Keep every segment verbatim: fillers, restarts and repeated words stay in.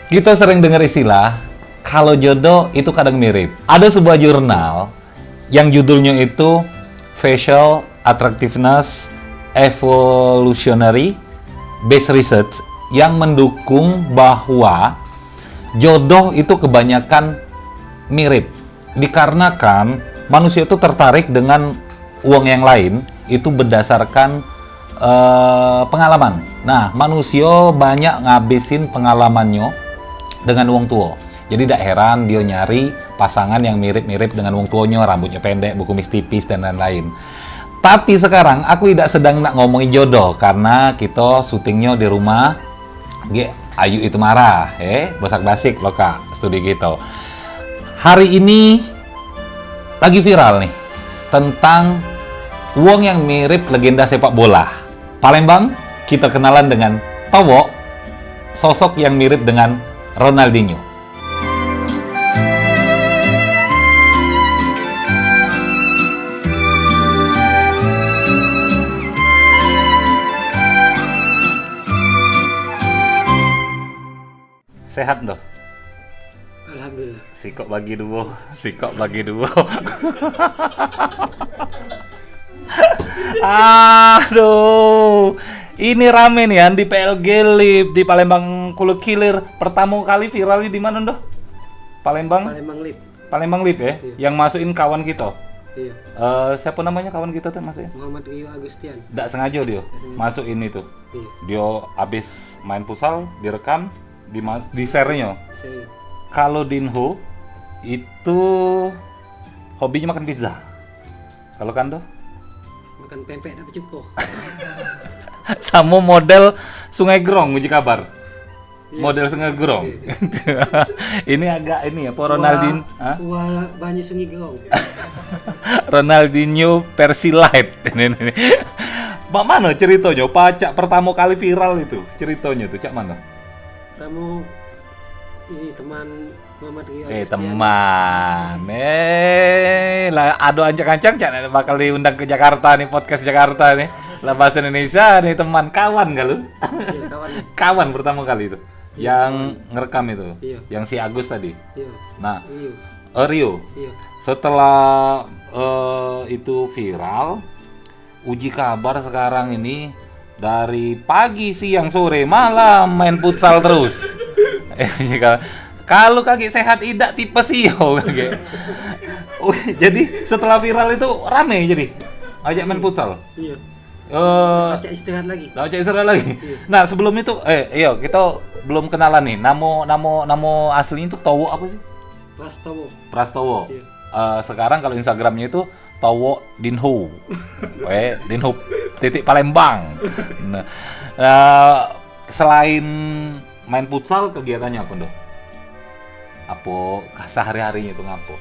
Kita sering dengar istilah, kalau jodoh itu kadang mirip. Ada sebuah jurnal yang judulnya itu Facial Attractiveness Evolutionary Based Research yang mendukung bahwa jodoh itu kebanyakan mirip. Dikarenakan manusia itu tertarik dengan wong yang lain itu berdasarkan eh, pengalaman. Nah, manusia banyak ngabisin pengalamannya dengan wong tua. Jadi dak heran dia nyari pasangan yang mirip-mirip dengan wong tuanya, rambutnya pendek, bekumis tipis dan lain-lain. Tapi sekarang aku tidak sedang nak ngomongin jodoh karena kita syutingnya di rumah. Gek ayu itu marah, eh, bosak-basik lo kak studi kita. Hari ini lagi viral nih tentang wong yang mirip legenda sepak bola. Palembang, kita kenalan dengan Towok, sosok yang mirip dengan Ronaldinho. Sehat doh. Alhamdulillah. Sikok bagi duo, sikok bagi duo. Aduh. Ini rame nih kan di P L G Lip di Palembang Kulo Kilir. Pertama kali viralnya di mana doh? Palembang? Palembang Lip. Palembang Lip ya? Iya. Yang masukin kawan kita. Iya. Eh, siapa namanya kawan kita tuh masukin? Muhammad Rio Agustian. Ndak sengaja dia. Ndak sengaja. Masukin itu. Iya. Dia habis main futsal, direkam, di di share-nya. Serius. Kalau Dinho itu hobinya makan pizza. Kalau Kando? Makan pempek dak becuko. Sama model Sungai Gerong, uji kabar. Iya. Model Sungai Gerong. Iya. Ini agak ini apa, Ronaldin-, hah? Wah, banyu Sungai Gerong. Ronaldinho versi light. Ini, ini. Mak mana ceritanya? Pacak pertama kali viral itu. Ceritanya tuh, cak mana? Pertama, ini teman Muhammad Rio Eh, Agustian. Teman. Eh, lah, ado ancang-ancang cak bakal diundang ke Jakarta nih, podcast Jakarta nih. Lah, bahasa Indonesia nih, teman. Kawan kah lu? Iya, kawan. Kawan pertama kali itu. Iya, yang kawan. Ngerekam itu. Iya. Yang si Agus tadi. Iya. Nah, Rio. Oh, Rio. Iya. Setelah eh, itu viral, uji kabar sekarang ini dari pagi, siang, sore, malam main futsal terus. Kalau kaki sehat idak tipes iyo kaki. Oh, jadi setelah viral itu rame jadi ajak main futsal. Iya. Eh, Acak istirahat lagi. Dah Acak istirahat lagi. Iya. Nah, sebelum itu, eh, iyo, kita belum kenalan nih. Namo, namo, namo aslinya itu Towo apa sih? Prastowo. Prastowo. Iya. Eh, sekarang kalau Instagramnya itu Towo Dinho. Eh, Dinho titik Palembang. Nah, eh, selain main futsal, kegiatannya apa, Ndo? Apa sehari-harinya itu ngapo?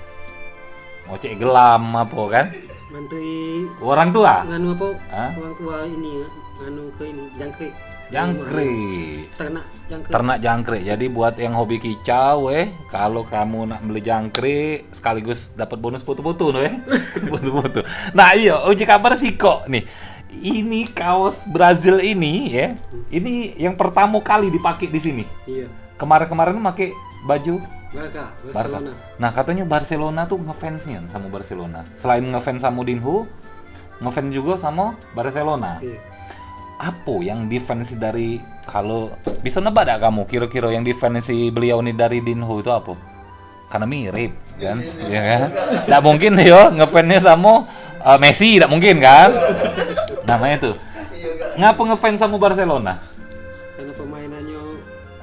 Ngocek gelam apa kan? Mantui orang tua. Nganu apa? Hah? Orang tua ini nganu ke ini jangkrik. Jangkrik. Ternak jangkrik. Ternak jangkrik. Jadi buat yang hobi kicau, eh, kalau kamu nak beli jangkrik, sekaligus dapat bonus putu-putu no, eh. Putu-putu. Nah, iyo, uji kabar sikok nih. Ini kaos Brazil ini, ya. Ini yang pertama kali dipakai di sini. Iya. Kemarin-kemarin make baju Barca, Barcelona. Nah, katanya Barcelona tuh ngefans nian sama Barcelona. Selain ngefans sama Dinho, ngefans juga sama Barcelona. Iya. Apa yang defense dari, kalau bisa nebak dak kamu kira-kira yang defense si beliau ni dari Dinho itu apa? Karena mirip, kan? Iya, kan? Dak mungkin yo ngefansnya sama eh, Messi, dak mungkin, kan? Namanya tuh. Ngapa ngefans sama Barcelona? Karena pemainannya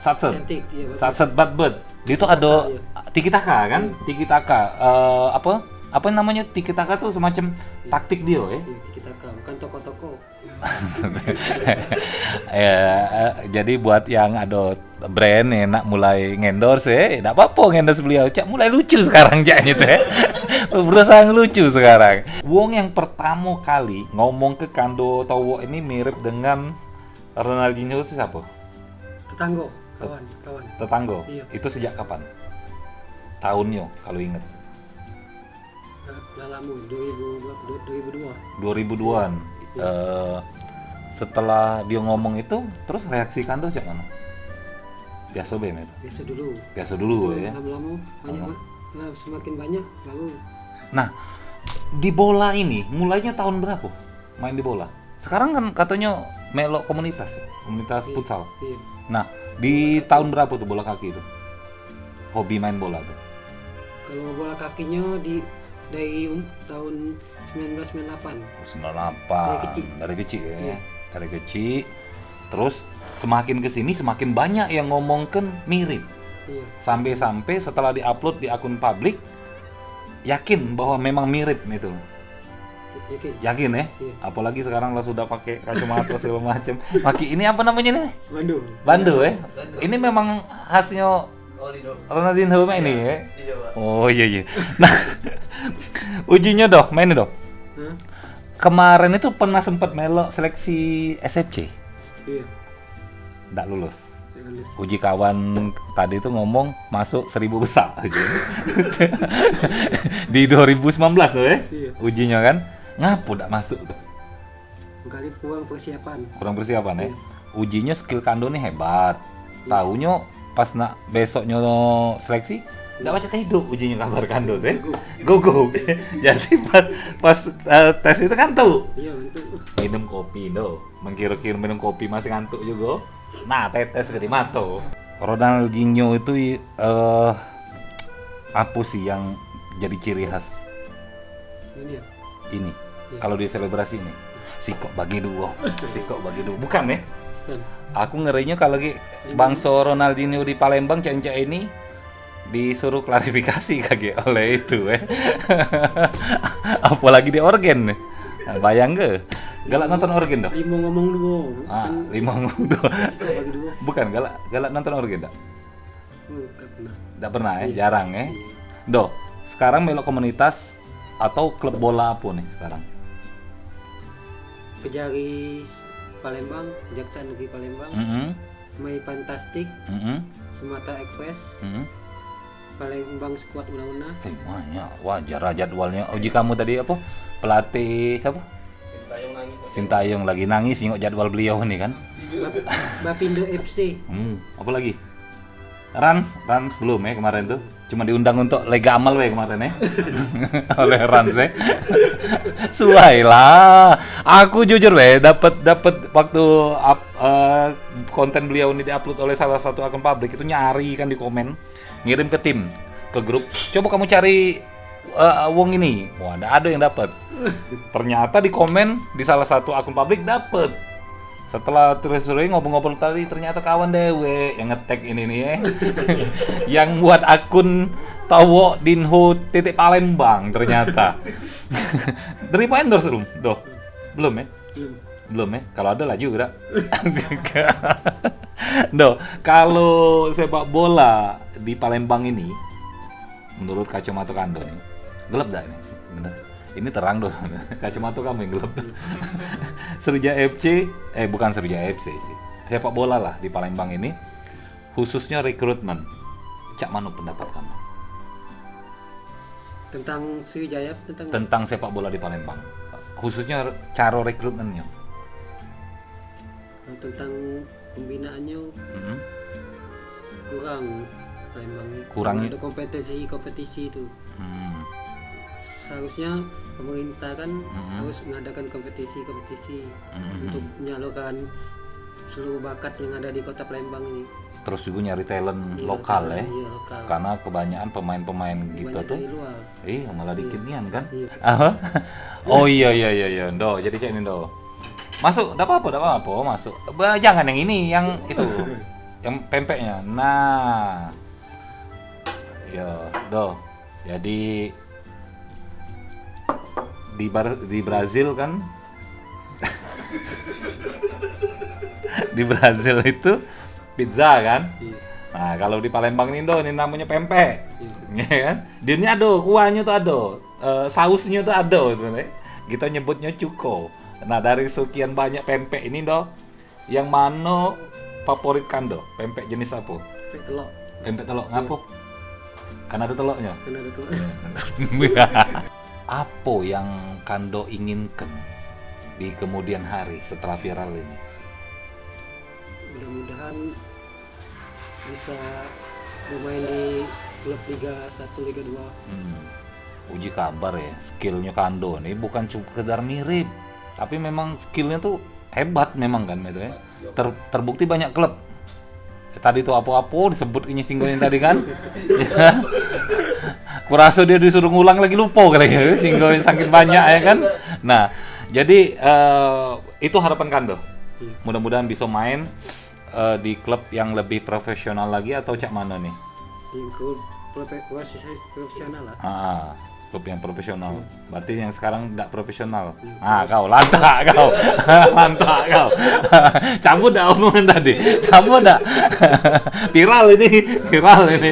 satset. Cantik, iya, bagus. Satset bat bet. Dia tuh ada tiki taka, kan? Iya. Tiki taka. Eh, apa? Apa namanya? Tiki taka tuh semacam taktik dia, ya? Iya, tiki taka. Bukan toko-toko. Ya, eh, jadi buat yang ada brand nih nak mulai ngendorse, eh, ndak apa-apa ngendorse beliau. Cak mulai lucu sekarang cak gitu, eh. Berusaha ngelucu sekarang. Wong yang pertama kali ngomong ke Kando Towo ini mirip dengan Ronaldinho itu siapa? Tetanggo, kawan, kawan. Tetanggo? Iya. Itu sejak kapan? Tahunnya, kalau inget. Lah, lah lama, dua ribu, dua ribu dua. Dua ribu duaan. Iya. Eh, setelah dia ngomong itu, terus reaksi Kando cak mana? Biaso be itu. Biaso dulu. Biaso dulu. Itu ya. Lama-lama banyak. Lama. Lah, semakin banyak baru. Nah, di bola ini mulainya tahun berapa? Main di bola. Sekarang kan katanya melok komunitas ya, komunitas. Iya, futsal. Iya. Nah, di tahun berapa tuh bola kaki itu? Hobi main bola tuh. Kalau bola kakinya di, dari um, tahun sembilan belas sembilan delapan. Oh, sembilan delapan. Dari kecil. Dari kecil ya. Iya. Dari kecil. Terus semakin ke sini semakin banyak yang ngomongkan mirip. Iya. Sampai-sampai setelah diupload di akun publik, yakin bahwa memang mirip itu. Yakin. Yakin ya? Iya. Apalagi sekarang lah sudah pakai kacamata segala macam. Pakai ini apa namanya nih? Bandu. Bandu ya? Bandu. Ini memang khasnya Ronaldinho mak ini ya? Iya, Pak. Oh iya, iya. Nah, ujinya doh, main doh. Hah? Kemarin itu pernah sempat melok seleksi S F C. Iya. Ndak lulus. Ndak lulus. Uji kawan tadi tuh ngomong masuk seribu besar. Di dua ribu sembilan belas tuh ya? Iya. Ujinya kan, ngapo ndak masuk tuh? Kali kurang persiapan. Kurang persiapan ya? Iya. Ujinya skill Kando nih hebat. Iya. Tahunya pas nak besoknya seleksi, ndak baca tedok ujinya kabar Kando tuh ya? Gugup. Gugup. Jadi pas, pas eh, tes itu kan tuh. Iya, betul. Minum kopi tuh. Mengkira-kira minum kopi masih ngantuk juga. Nah, tetes ke di mato. Ronaldinho itu eh apa sih yang jadi ciri khas? Ini ya? Ini. Iya. Kalau dia selebrasi ini, sikok bagi dua, sikok bagi dua. Bukan ya? Bukan. Aku ngerinya kalau lagi bangso Ronaldinho di Palembang, cak-cak ini disuruh klarifikasi kagek oleh itu eh. Apalagi di organ nih. Nah, bayang ke? Galak nonton organ dah. Lima ngomong dua. Ah, kan lima ngomong dua. Sikok bagi dua. Bukan, galak galak nonton organ dak? Oh, tak pernah. Dak pernah eh, iya. Jarang eh. Iya. Doh, sekarang melok komunitas atau klub bola apa nih sekarang? Pejari Palembang, Jaksa Negeri Palembang. Mm -hmm. Mai Fantastic, mm -hmm. Sumatera Express, mm -hmm. Palembang Squad Una-Una. Eh, banyak. Wajar lah jadwalnya. Uji kamu tadi apa? Pelatih siapa? Sintayong nangis. Sintayong lagi nangis, tengok jadwal beliau ini kan. Bapindo F C. Hmm, apa lagi? Rans, Rans belum ya kemarin tuh. Cuma diundang untuk Liga Amal we kemarin eh. Oleh Rans eh. Suai lah. Aku jujur we dapat dapat waktu up, eh, konten beliau ini diupload oleh salah satu akun publik itu nyari kan di komen. Ngirim ke tim, ke grup. Coba kamu cari eh, wong ini. Wah, ndak ada yang dapat. Ternyata di komen di salah satu akun publik dapat. Setelah terus ngobrol-ngobrol tadi ternyata kawan dewek yang ngetek ini nih eh. Yang buat akun Tawok Dinho titik Palembang ternyata. Terima endorse belum? Doh. Belum ya? Belum. Belum ya? Kalau ada laju gerak. Doh, kalau sepak bola di Palembang ini menurut kacamata Kando nih, gelap dak ini? Bener. Ini terang doh. Kacamata kamu yang gelap. Serija F C, eh bukan Serija F C sih. Sepak bola lah di Palembang ini, khususnya rekrutmen. Cak mano pendapat kamu? Tentang Sriwijaya, tentang tentang sepak bola di Palembang. Khususnya caro rekrutmennya. Kalau tentang pembinaannya, mm-hmm, kurang Palembang ini. Kurang. Ada kompetisi-kompetisi itu. Hmm. Seharusnya pemerintah kan, mm-hmm, harus mengadakan kompetisi-kompetisi, mm-hmm, untuk menyalurkan seluruh bakat yang ada di Kota Palembang ini. Terus juga nyari talent, iya, lokal, talent, ya. Iya, lokal. Karena kebanyakan pemain-pemain gitu banyak tuh dari luar. Iya, malah dikit nian kan? Iya. Apa? Oh iya, iya, iya, iya. Ndo, jadi cak ini, Ndo. Masuk, dak apa-apa, dak apa-apa, masuk. Ba, jangan yang ini, yang itu. Yang pempeknya. Nah. Ya, Ndo. Jadi di Bar-, di Brazil kan, di Brazil itu pizza kan? Iya. Nah, kalau di Palembang ini, Ndo, ini namanya pempek. Iya. Ya kan? Dia ini ada, kuahnya tuh ada. Eh, sausnya tuh ada sebenarnya. Kita nyebutnya cuko. Nah, dari sekian banyak pempek ini, Ndo, yang mano favorit Kando? Pempek jenis apa? Pempek telok. Pempek telok, iya, ngapo? Karena ada teloknya. Karena ada teloknya. Apa yang Kando inginkan di kemudian hari setelah viral ini? Mudah-mudahan Bisa bermain di klub Liga satu, Liga dua. Hmm. Uji kabar ya, skillnya Kando nih bukan cuma sekedar mirip, tapi memang skillnya tuh hebat memang kan itu ya. Ter- terbukti banyak klub. Eh, tadi tuh apa-apa disebut ini singgung yang tadi kan. Kurasa dia disuruh ngulang lagi lupa kali ya, singgung saking banyak ya kan. Nah, jadi eh, itu harapan Kando. Iya. Mudah-mudahan bisa main eh, di klub yang lebih profesional lagi atau cak mana nih? Di klub profe- masih saya profesional lah. Ah, klub yang profesional. Hmm. Berarti yang sekarang tidak profesional. Hmm. Ah, kau lantak kau. Lantak kau. Cabut dah omongan tadi. Cabut dah. Viral ini, viral ini.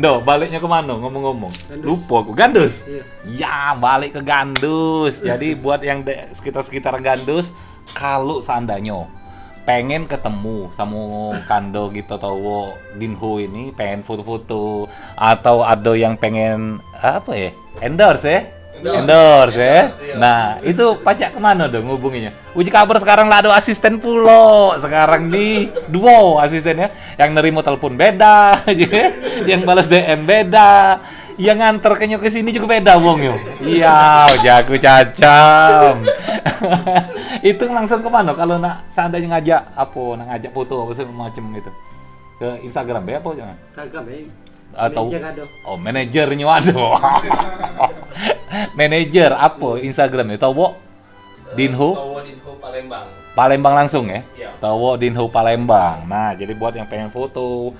Doh, baliknya ke mana ngomong-ngomong? Gandus. Lupa aku. Gandus. Iya. Ya, balik ke Gandus. Jadi buat yang de- sekitar-sekitar Gandus, kalau seandainya pengen ketemu sama Kando gitu atau Dinho ini, pengen foto-foto atau ada yang pengen apa ya? Endorse ya? Endorse. Endorse ya? Endorse, iya. Nah, itu pacak kemana dong ngubunginya? Uji kabar sekarang lah ada asisten pulo. Sekarang nih duo asistennya, yang nerima telepon beda, yang balas D M beda. Yang nganter kenyo ke sini juga beda wong yo. Iya, jago cacam. Itu langsung ke mana kalau nak seandainya ngajak apa, nak ngajak foto apa segala macam gitu. Ke Instagram be apa jangan? Instagram be. Atau manajer ada. Oh, manajernya ada. Manajer apa Instagram ya? Tahu, Bok? Dinho? Towo Dinho Palembang. Palembang langsung ya? Iya. Towo Dinho Palembang. Nah, jadi buat yang pengen foto,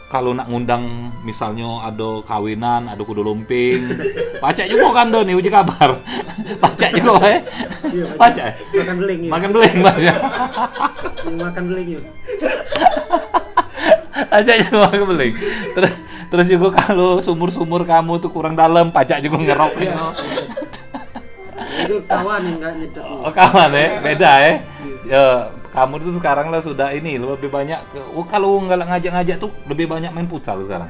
kalau nak ngundang misalnya ada kawinan, ada kuda lumping, pacak juga kan do nih uji kabar. Pacak juga eh. Iya, pacak. Pacak. Makan beling ya. Makan beling pacak. Makan beling ya. Pacak juga makan beling. Terus terus juga kalau sumur-sumur kamu tuh kurang dalam, pacak juga ngerok. Iya. Itu kawan yang nggak nyedot. Oh, kawan eh, beda eh. Iya. Ya, kamu tuh sekarang lah sudah ini lebih banyak ke, oh, kalau nggak ngajak-ngajak tuh lebih banyak main futsal sekarang.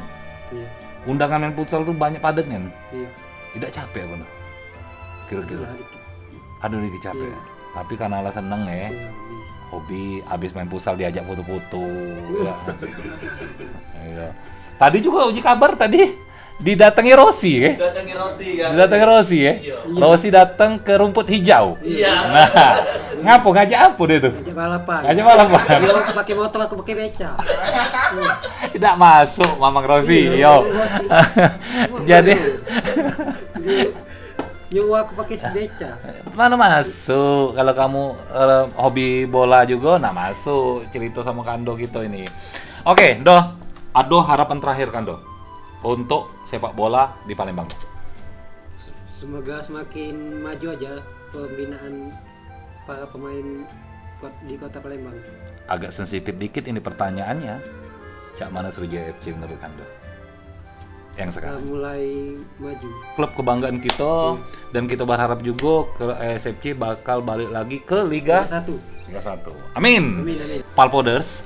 Iya. Undangan main futsal tuh banyak padatnya. Iya. Tidak capek apa nah? Kira-kira. Adalah dikit. Aduh, dikit capek. Iya. Tapi karena lah seneng ya. Iya, iya. Hobi, habis main futsal diajak foto-foto. Iya. Iya. Tadi juga uji kabar tadi didatangi Rosi ya? Didatangi Rosi kan? Didatangi Rosi ya? Iya. Rosi datang ke rumput hijau. Iya. Nah, ngapo ngajak apa dia tuh? Ngajak balapan. Ngajak balapan. Dia pakai motor, aku pakai beca. Tidak masuk Mamang Rosi, iya, yo. Iya, Rosi. Jadi dia nyuruh aku pakai beca. Mana masuk kalau kamu eh, hobi bola juga, nah masuk cerita sama Kando kita ini. Oke, Doh, ada harapan terakhir Kando untuk sepak bola di Palembang? Semoga semakin maju aja pembinaan para pemain kot- di Kota Palembang. Agak sensitif dikit ini pertanyaannya. Cak mana Sriwijaya F C menurut Kando? Yang sekarang. Mulai maju. Klub kebanggaan kita. Iya. Dan kita berharap juga ke S F C bakal balik lagi ke Liga Liga satu. Liga satu. Amin. Amin, amin. Palpoders,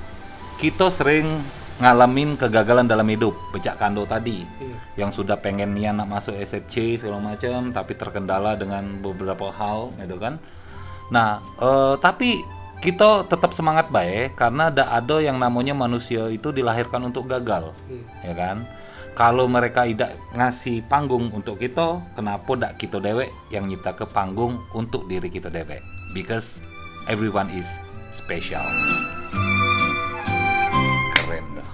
kita sering ngalamin kegagalan dalam hidup, becak Kando tadi, iya, yang sudah pengen nian nak masuk S F C segala macam, tapi terkendala dengan beberapa hal, gitu kan. Nah, eh, tapi kita tetap semangat bae karena dak ada yang namanya manusia itu dilahirkan untuk gagal, iya, ya kan? Kalau mereka idak ngasih panggung untuk kita, kenapa dak kita dewek yang nyipta ke panggung untuk diri kita dewek? Because everyone is special. Keren dah.